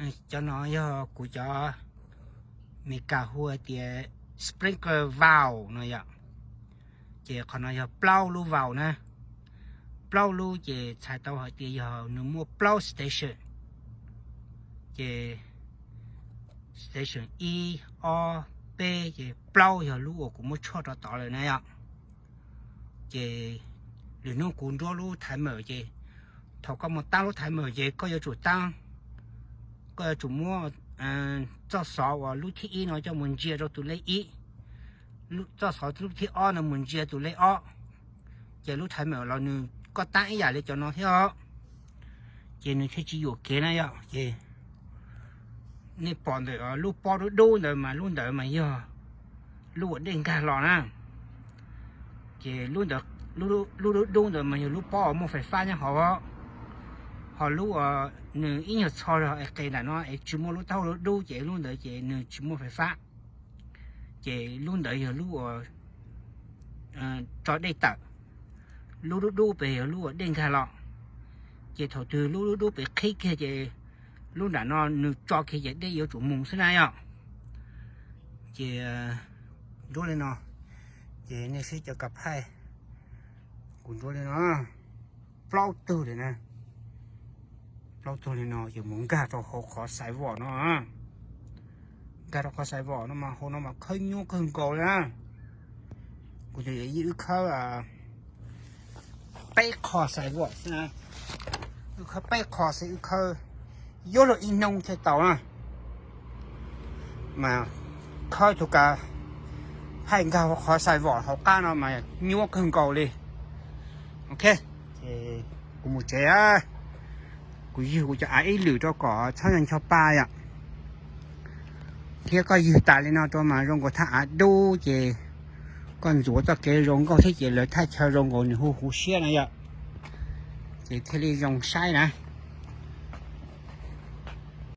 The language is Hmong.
Cov no yog kuv cov Meskas hu tias sprinkler valve no yom. Ces qhov no yog plaub lub valve na, plaub lub ces txhais tau hais tias yog nws muaj plaub station. Ces station ib, ob, peb, ces plaub yog lub uas kuv muab tshuaj rau tod lawm na yom. Ces lwm hnub kuv nruab lub timer ces, thaum koj mus tab lub timer ces koj yuav tsum tab, koj yuav tsum muab txoj xov uas lub thib ib no coj mus ntsia rau tus lej ib, txoj xov lub thib ob no mus ntsia tus lej ob, ces lub timer los nws, koj tab ib yam li cov no thiab os, ces nws thiaj tsis yuam kev na yom. Ces nej pom ntawm lub pob dub dub ntawd mas lub ntawd mas yog lub uas dej nkag los na. Ces lub dub dub ntawd mas yog lub pob uas muaj fais fab nyob hauv, ho lub uas nws ib nyuag txho zog es qes nram no es tsis muaj lub taub hau dub dub ces lub ntawd ces nws tsis muaj fais fab. Ces lub ntawd yog lub uas tso dej tawm, lub dub dub pem yog lub uas dej nkag los. Ces thaum twg lub dub dub pem qhib kiag ces lub nram no nws tso kiag ces dej yuav tsum mus xwb na yom. Ces nruab li no, ces nej saib cov kas phaij, kuv nruab li no, plaub tug li na, plaub tug li no ces mus nkag rau hauv qhov xais vom no, nkag rau qhov xais vom no mas hauv no mas khawb nyuaj kawg nkaus li na. Kuv ces wb khawb peb qho xais vom xwb na, wb khawb peb qho xwb, wb khawb yuav luag ib hnub thiaj tau na. Mas khawb tus kas phaij nkag hauv qhov xais vom hauv qab no mas nyuaj kawg nkaus li. Ok, ces kuv mus tsev, kuv yug kuv cov av ib lwm rau kom txhob ncho pa yom. Thiab koj yug tas li no rau mas zoo nkaus thaj av dub ces koj ntxuav txoj kev zoo nkauj thiab ces lawv thaj chaw zoo nkaus nws hu huv siab na yom. Ces thiaj li zoo saib na.